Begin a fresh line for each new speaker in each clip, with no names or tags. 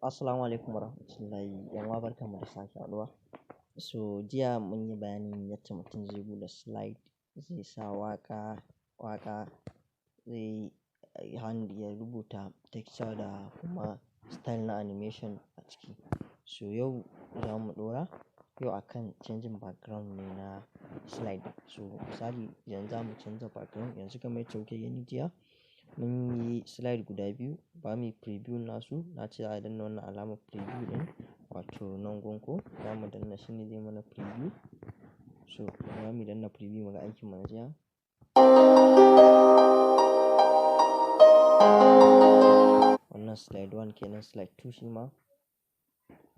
Assalamu alaikum warahmatullahi, 'yan uwa, barkanmu da sake haɗuwa. So jiya mun yi bayanin yacce mutum zai buɗe slide, zai sa waƙa, waƙa zai hand ya rubuta texture da kuma style na animation a ciki. So yau za mu ɗora yau akan changing background ne na slide. So misali yanzu za mu canza background, yanzu kamar yacce kuke gani jiya mun yi slide guda biyu, ba mu yi preview nasu. Na ce za a danna wannan alamar preview ɗin, wato nan gun ko za mu danna shi ne zai mana preview. So za mu danna preview muga aikin mu na jiya. Wannan slide 1 kenan, slide 2 shi ma.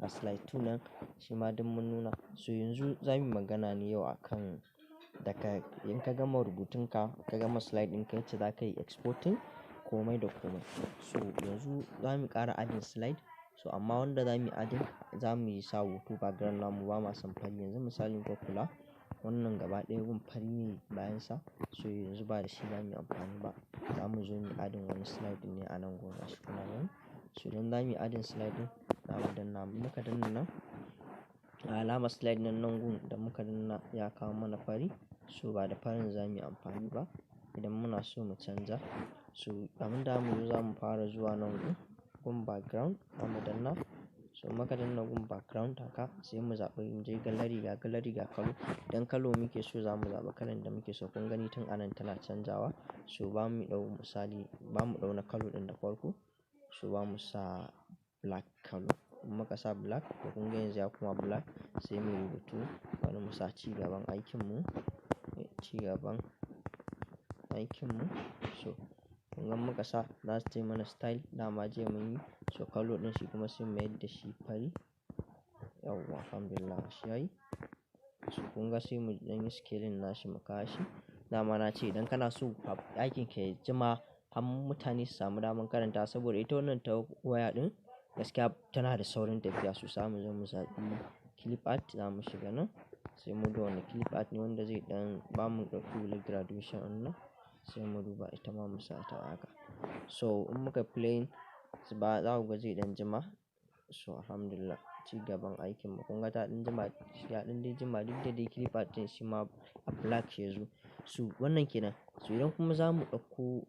A slide 2 nan shi ma duk mun nuna. So yanzu za mu yi magana ne yau akan daga in ka gama rubutunka, ka gama slide ɗinka, yacce za ka yi exporting komai da komai. So yanzu za mu ƙara adding slide. So amma wanda za mu yi adding, za mu yi sa hoto background namu, ba ma son fari. Yanzu misalin ka kula, wannan gaba ɗaya gun fari ne bayansa. So yanzu ba da shi za mu yi amfani ba. Za mu zo mu yi adding wani slide ne a nan gun, gashi kuna gani. So idan za mu yi adding slide ɗin, za mu danna, muka danna nan alamar slide nan nan gun da muka danna ya kawo mana fari. So ba da farin za mu yi amfani ba idan muna so mu canza. So abin da mu zo, za mu fara zuwa nan gun, gun background za mu danna. So muka danna gun background haka, sai mu zaɓi, mu je gallery, ga gallery, ga colour. Idan colour muke so, za mu zaɓi kalan da muke so. Kun gani tun anan tana canzawa. So ba mu ɗau misali, ba mu ɗau na colour ɗin da farko. So ba mu sa black colour. In muka sa black, to kun ga yanzu ya koma black. Sai muyi rubutu, bari mu sa ci gaban aikin mu, ci gaban aikin mu. So kun ga muka sa, za su ce mana style, dama jiya mun yi. So colour ɗin shi kuma sai mu mayar da shi fari. Yauwa, alhamdulillah shi yayi. So kun ga sai mu ɗan yi scaling nashi mu kawo shi. Dama na ce idan kana so aikin ka ya jima har mutane su samu damar karanta, saboda ita wannan ta waya ɗin gaskiya tana da saurin tafiya. So za mu zo mu zaɓi clip art, za mu shiga nan. Sai mu duba wane clip art ne wanda zai ɗan ba mu ɗauki hular graduation ɗin nan. Sai mu duba ita ma mu sa ta haka. So in muka playing ba za ku ga zai ɗan jima. So alhamdulillah, ci gaban aikin mu. Kun ga ta ɗan jima, ya ɗan dai jima, duk da dai clip art ɗin shi ma a black ya zo. So wannan kenan. So idan kuma za mu ɗauko,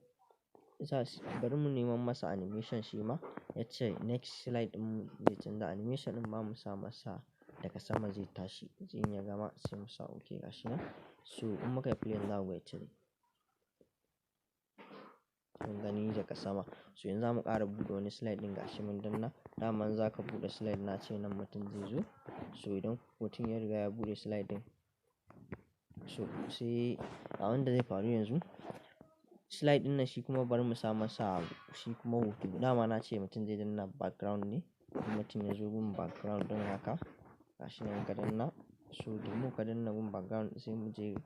za bari mu neman masa animation shi ma, yace next slide ɗin zai canza animation ɗin, ba mu sa masa daga sama zai tashi. In ya gama sai mu sa okay, gashi nan. So in muka yi playing, za ku ga ya cire. Kun gani daga sama. So yanzu za mu ƙara buɗe wani slide ɗin, gashi mun danna. Dama in za ka buɗe slide, na ce nan mutum zai zo. So idan mutum ya riga ya buɗe slide ɗin, so sai abin da zai faru yanzu, slide ɗin nan shi kuma bari mu sa masa shi kuma hoto. Dama na ce mutum zai danna background ne. In mutum ya zo gun background ɗin haka, gashi nan ka danna. So da muka danna gun background, sai mu je,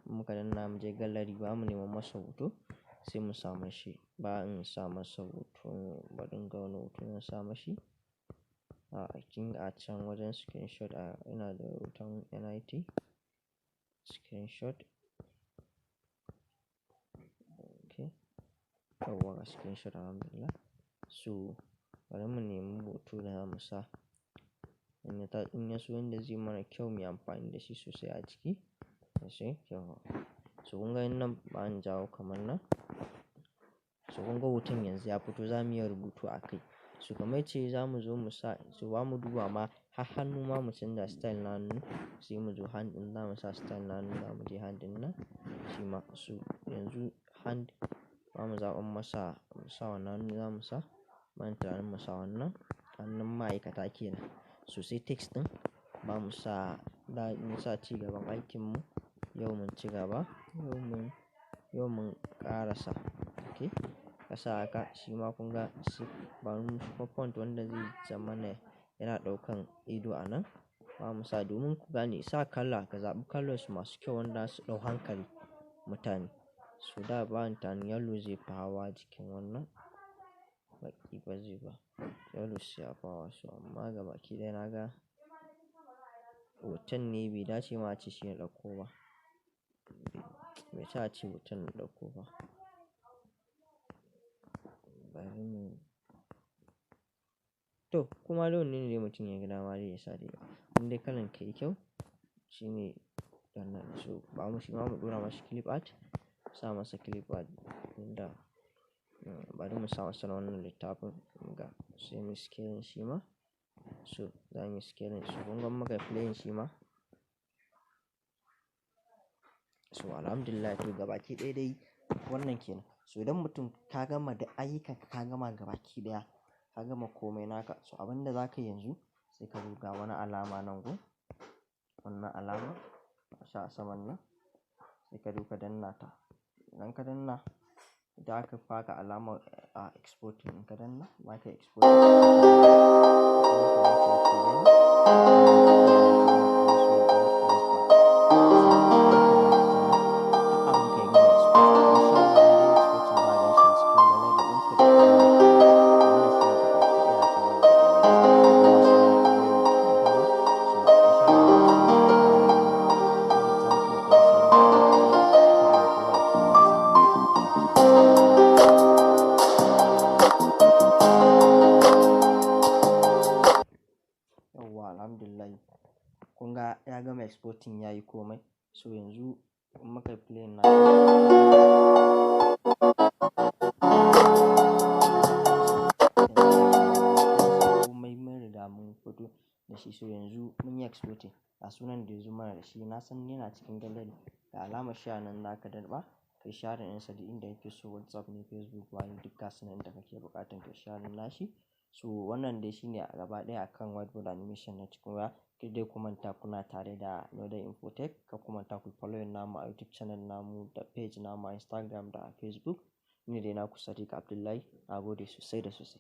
muka danna mu je gallery, ba mu neman masa hoto sai mu sa mashi. Ba in sa masa hoto, bari in ga wane hoto zan sa mashi. A kin a can wajen screenshot, a ina da hoton NIT screenshot. Okay. Yauwa, ga screenshot, alhamdulillah. So bari mu nemi hoto da za mu sa. In ya ta in ya so yanda zai mana kyau muyi amfani da shi sosai a ciki. Gashi yauwa. So kun ga nan ba an jawo kamar nan. So kun ga hoton yanzu ya fito, za mu iya rubutu a kai. So kamar yace za mu zo mu sa, so ba mu duba ma har hannu ma mu canza style na hannu. Sai mu zo hand ɗin, za mu sa style na hannu, za mu je hand ɗin nan shi ma. So yanzu hand ba mu zaɓan masa, mu sa wannan hannu za mu sa. Ban tunanin mu sa wannan hannun ma'aikata kenan. So sai text ɗin ba mu sa, da mu sa ci gaban aikin mu. Yau mun ci gaba, yau mun ƙarasa. Okay. Ka sa haka shi ma kun ga shi bari mu shiga font wanda zai zama na yana ɗaukan ido a nan. Ba mu sa domin ku gane sa kala, ka zaɓi colours masu kyau wanda za su ɗau hankali mutane. So da ba ni tunanin yellow zai fi hawa jikin wannan. Baƙi ba zai ba. Yellow sai ya fi hawa, so amma gabaki ɗaya na ga hoton ne bai dace ma ace shi na ɗauko ba. Bai ci a ce hoton na ɗauko ba. Bari mu. To kuma dai wanne ne mutum ya ga dama dai ya sa dai. In dai kalan ka yayi kyau shine wannan. So ba mu shi ma mu ɗora mashi clip art. Sa masa clip art inda bari mu sa masa wannan littafin muga sai mu scaling shi ma. So za muyi scaling. So kun ga muka playing shi ma. So alhamdulillah to gabaki ɗaya dai wannan ke nan. So idan mutum ka gama da ayyukan ka, ka gama gabaki ɗaya, ka gama komai naka. So abin da za ka yi yanzu sai ka zo ga wani alama nan gun. Wannan alama sa a saman nan sai ka zo ka danna ta. Idan ka danna, idan aka baka alamar a exporting in ka danna, za ka export. Yauwa alhamdulillah. Kun ga ya gama exporting yayi komai. So yanzu in muka play na. Komai mun riga mun fito da shi. So yanzu mun yi exporting. Ga sunan da yazo mana da shi. Na san yana cikin gallery. Ga alamar share nan zaka danna. Kai sharing ɗinsa duk inda yake so, WhatsApp ne, Facebook, waye duk gasu nan inda kake buƙatan kai sharing nashi. So wannan dai shine a gaba ɗaya akan whiteboard animation na cikin waya. Kar dai ku manta kuna tare da Northern Infotech. Kar ku manta ku following namu a YouTube channel namu da page namu a Instagram da a Facebook. Ni ne dai naku Sadiq Abdullahi. Na gode sosai da sosai.